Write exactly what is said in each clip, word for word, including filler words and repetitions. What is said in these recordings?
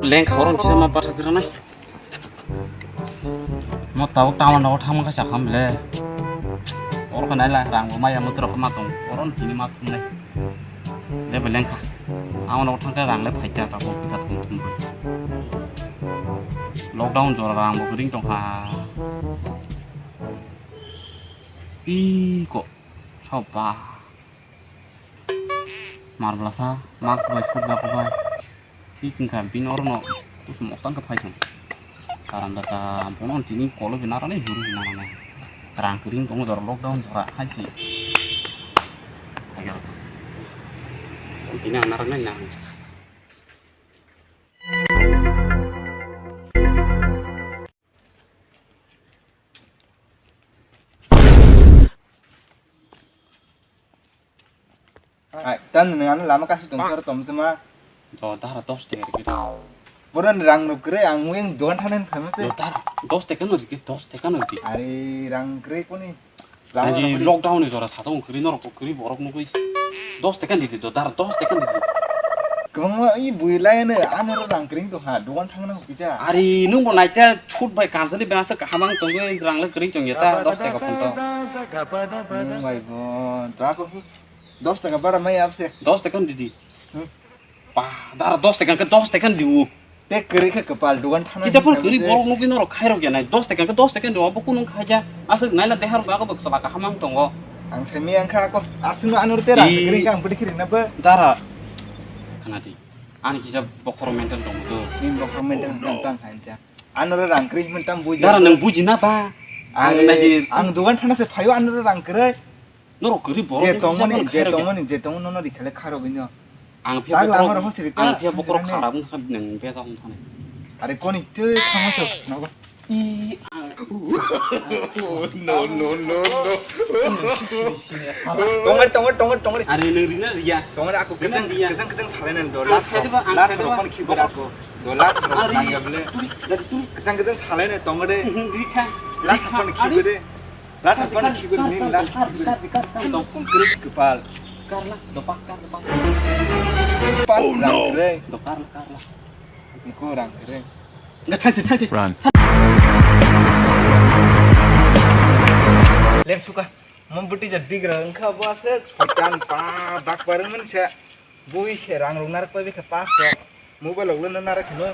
Leng khorong kisa ma patha kira nai. Mo tau town no thang kha chakam le. Or kha nai la rang bo maya mo tro ma tong. Oron tini ma thum nai. Le beleng kha. Ang no thang kha rang le phai kha ta bo kha thum thum. Lockdown jora rang bo ring tong kha. Pi ko. Soba. Mar blasa, mak bai, khuk bai, khuk bai. Ki kingkha, bini orono, kusu moktan kha phai thung. Karan da ta, bono tini kolo bina rani huru bina rani. Rang kring tongo jora lockdown jora, hai si. Hai kha. Tini ang narak nai nang. Ai, tan nang ano lama kasi tong sar tom sema. Do dara dos taka rikit. Boran rang rok kre ang muyang dogan thanen khamase. Do dara dos taka no rikit, dos taka no rikit. Ari rang kre koni. Ani lockdown ni jora satung kri norok kri borok nugui. Dos taka ni di do dar dos taka ni di. Kwbangma i bui lai no ano ro rang kring to ha dogan thang nang kisa. Ari nung bo naita chut bai kamsani bangsa kaham ang tongoi rang le kring tong ya ta dos taka phun to. Nung bai bo to ako dos taka bara mai abse. Dos taka ni di. Hmm. Pa, dara dos taka ke dos taka ni diu. Te kwrwi khe kwpal dogan thana. Kisa phone kwrwi borok nugwi norok khairok ya nai. Dos taka ke dos taka ni diu. Abo kunung khaija. Aswk naila dehar ba ko bwksa laka hamang tongo. Ang semi ang kha ko. Aswk no anur te ra kwrwi kang budi khiri na ba. Dara. Khana di. Ani kisa bokhoro mental dong do. Ni bokhoro mental tang tang khain cha. Anur rang kwrwi mental buji. Dara nang buji na ba. Ang nai di. Ang dogan thana se phaio anur rang kwrwi. Norok kwrwi borok je tongmani, je tongmani, je tongmani nono rikhale kharogwino. Ang phiya bokhorok, ang phiya bokhorok kharap wngkha nang besa wngthani. Are koni tei thangma to nogo. No, no, no, no. Tongmani, tongmani, tongmani, tongmani. Are nang rina riya. Tongmani aku kejang, kejang, kejang salainani do. Lat rok, lat rok kon khibar aku. Do lat rok nangya bele. Kejang, kejang salainani tongmani. Rikha. Lat rok kon khibar de. Lat hapan khibar ni lat. Kar, kar, kar, kar, kar, kar, kar. Kwpal. Kar la, dopas, kar, dopas. Pas rang kre. Do kar la, kar la. Iko rang kre. Enggak, thansi, thansi. Run. Lem suka. Mom buti jat bigra engkha bo asle. Hotan pa bak bareng men se. Bui se rang rung narak pa bikha pas rok. Mobile rok le narak hino.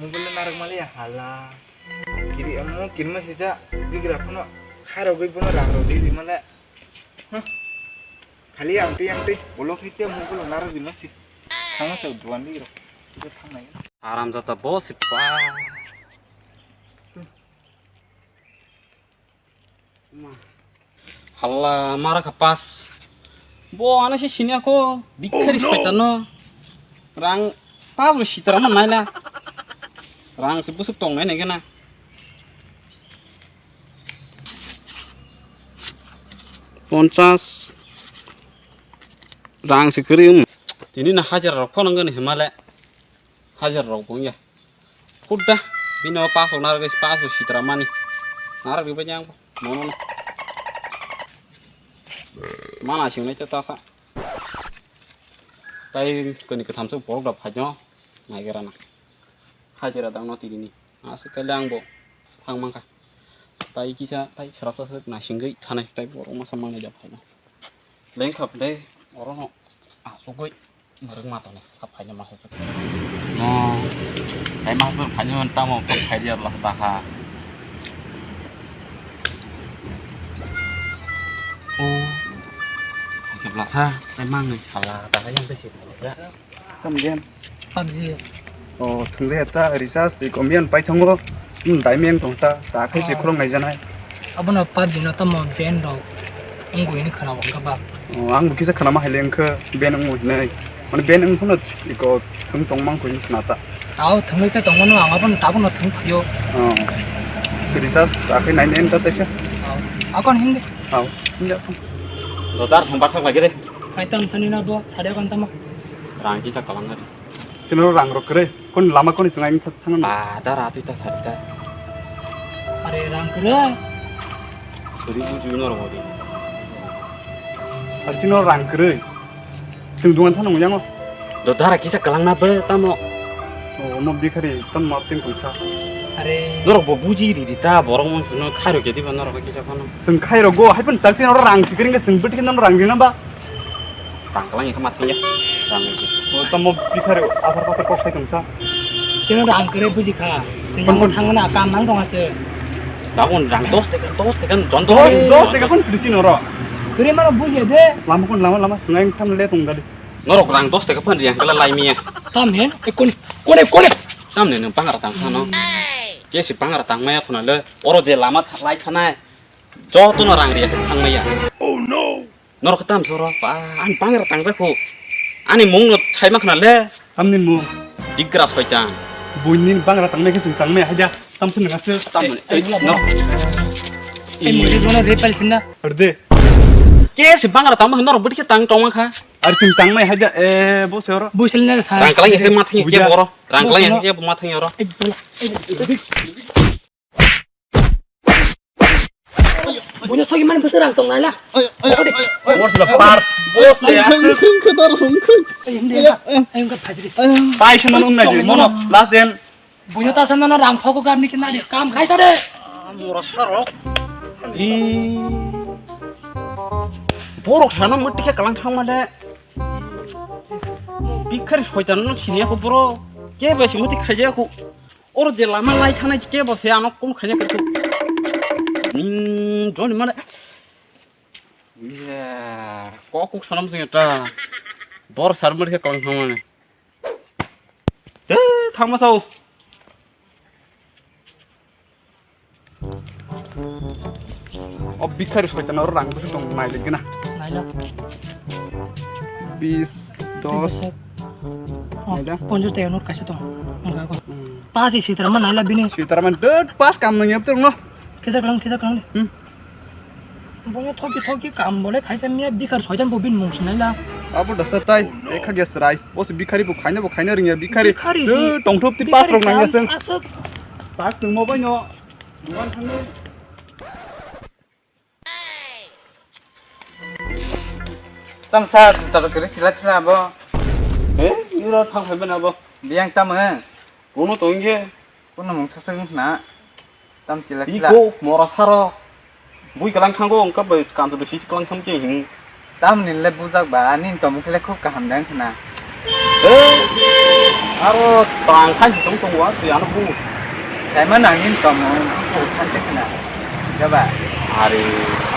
Mobile le narak mali ya hala. Kiri amo kirma sija bigra phano khairogwi bono rang rok di male. Huh. Khali ang ti ang ti bolok hite mobile le narak di masi. Thangma sa duan di rok. Itu thangnai. Aram jata boss pa. Halla mara kha pas. Bo ano se sini ako bikha ri soi tano. Rang pas bo sitra man nai na. Rang se busuk tong nai nai gana. Ponchas rang se kri um. Tini na hajar rok phano gani himale. Hajar rok bung ya. Khudda bini o paso narwgwi paso sitra mani. Narwgwi bai yang mono no. Mana sing nai ta sa. Tai kani katham se borok da phai no. Nai gara na. Hajira dang no tiri ni. Asa kali ang bo thang mangkha. Tai kisa tai sarap sa na singwi thanai tai borok masa mangnai da phai no. Lengkha phle oro no asugwi mwrwk ma toni, hap phaina ma husuk. No, tai ma husuk phaina man tamo kok phai dia bla ta ha. O, ke bla sa, tai mang ni sala ta ha yang te si ya. Kam diam. PUBG. O, thungjaya ta recharge iko miyan pai thango. Hmm, dai meng tong ta, ta khai se khulong nai janai. Abono PUBG no tamo ban rok wngwi hwnwi khwna bo wngkha ba. O, ang bo kisa khwna ma hai le wngkha ban wngwi hwnwi. Mane ban wng phano iko thung tong mang kho khwna ta. Tao thungwi khe tongmano ang abono tabukno thung phaio. O. Recharge ta khai nai nai ta taisa. Tao. Akon hindi. Tao. Hindi akon. Dodar thung bathang lagi de. Hai tam sani na bo, sade akon tamo. Rang kisa kalang ari. Chino rang rok kre. Kon lama koni chwng aini thang. Ba, da ra twi ta sari ta. Are rang kre. Suri bu ju no ro di. Ar chino rang kre. Chwng dungan thang nang yango. Do dara kisa kalang na be tamo. Oh, no bikhari, tam map tin kumsa. Are. Norok bo buji ri ri ta, borok mon suno khairo ke diba norok kisa phano. Chwng khairo go, hai pun tak chin oro rang sikring ke chwng bit kin rang rina ba. Tang kalang ikha mat ya. Rang ni. Oh, tam mo bikhari, athar pathar kok sai kumsa. Chwng rang kre buji kha. Chwng kon yang kon thang na kam nang dong ase. Dagon rang dos teka, dos teka, jon dos. Dos, dos teka kon pidi chin oro. Kre mano buji de. Lama kon lama lama sungai tham le tong dali. Norok rang dos teka phan riang kala lai miya. Tam hen, e kone, kone, kone. Tam ne nang pangra tang sano. Kesi pangra tang maya khuna le. Oro je lama tha-, lai thanai. Joto no rang riya thang maya. Oh no. Norok tam soro pa, an pangra tang jakhu. Ani mung no sai ma khuna le. Tamni mung. Digra soitan. Buini pangra tang maya kesi tang maya haja. Tam sini ngasih. Tam, eh, no. Eh, mujhe jona de pal sinna. Orde. Kesi pangra tang ma norok budi ke tang tong ma kha. Ar chwng tangmai haida, eh, bo se oro. Buiselna sa. Rang kalai ke mathang ke boro. Rang kalai ke mathang oro. Bono thogi man bwswk rang tong nai la. Mor sila pars. Bo se aswk. Ayung ka phajri. Paisa man um nai mono. Last den. Buino ta sanna rang phogo garni kinari kam khai sare. Mora saro. Borok sana mutti khe kalang thang mane. Bikhari soitan no siniya ko boro. Ke bai si mutti khaijaya ko. Oro je lama lai thanai ke bo se ano kom khaijaya ko. Ning joni mane. Ye, kok kok sanam sing ta. Bor sar mutti khe kalang thang mane. Te thangma sao. O bikhari soitan oro rang bwswk tong nai lagi na. Naila. Bis, dos. Oh, naila. Ponchas taka note kaisa tong. Wngkha ko. Hmm. Pas si sitara ma naila bini. Sitara ma dot pas kam nang yap terung no. Kita kalang, kita kalang ni. Hmm. Bono thoki thoki kam bole khaisa miya bikhar soitan bo bin mung sinai la. Abo dasa tai, ekha ge srai. Bo se bikhari bo khaina bo khaina ringya bikhari. Bikhari si. Eh, tongthop ti bikhari pas rok nangya sam seng. Aswk. Tak tungmo bai no. Dukan thangni. Tam sa juta rok kiri sila sila abo. Eh, iro thang phai bana bo. Biyang tam eh. Kuno to inge. Kuno mung sasang na. Tam sila sila. Iko mora saro. Bui kalang thango, wngkha bai kanto do sisi kalang tham ke hing. Tamni le bujak ba, ani tongmung khe le khub kaham de wngkha na. Eh, aro tang khai tong tong wa, si ano bu. Saima nang ni tongmung, bu san te khna. Jaba. Are,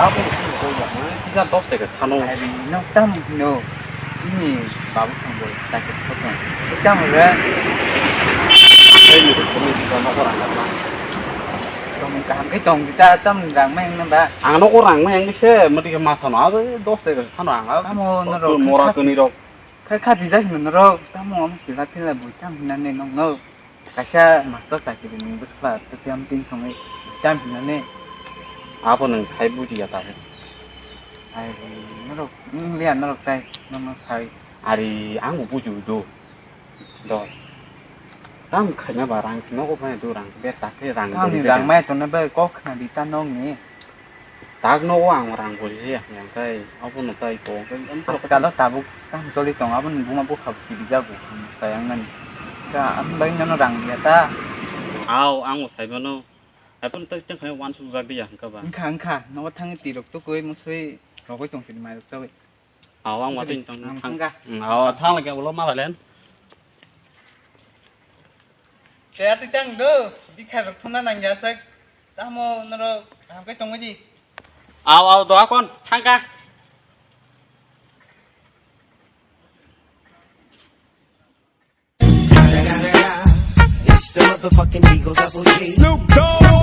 abo ko ya, kisa dos taka sano. Are, no tam no. Ini babu song boy, sakit potong. Tam re. Ai, ni ko ni ko no ko rang na. Tongmung kaham khe tong di ta, tam rang ma yang na ba? Ang nogo rang ma yang se, mati ke masa no, abo dos taka sano ang. Tamo norok mora kha-, kani rok. Kha kha bijak hino norok, tamo am sila pila bui tam hinane nong no. Kaisa master chakiri ni bwsla, te am tin thongwi tam hinane. Abo nwng thai buji ya ta. Ai norok, wng liya norok tai, nono sai. Ari ang bo buji do. Do. Tam khaina ba rang si nogo phai do rang be ta khe rang. Tam ni rang mai to na ba kok khna di ta nong ni. Tak nogo ang rang bo je ya yang kai abo no tai ko. Askalo tabuk tam joli tong abo ni buma bo khab ki di jago. Sayang nani. Ka am bai nono rang ya ta. Au ang bo sai mano. Ai pun tak chang khai wan su jak di ya hangka ba. Wngkha wngkha nogo thang ti rok to koi musui rogoi tong si mai rok chawi. Aw, ang watui tong ang thang. Thangka. Hmm, aw, thang lagi ulo ma balen. Te ati tang do, bikha rok thuna nang jasek. Tamo noro hamkai tongwi di. Aw, aw, doa kon, thangka. It's the motherfucking Eagle Double G. Snoop Dogg.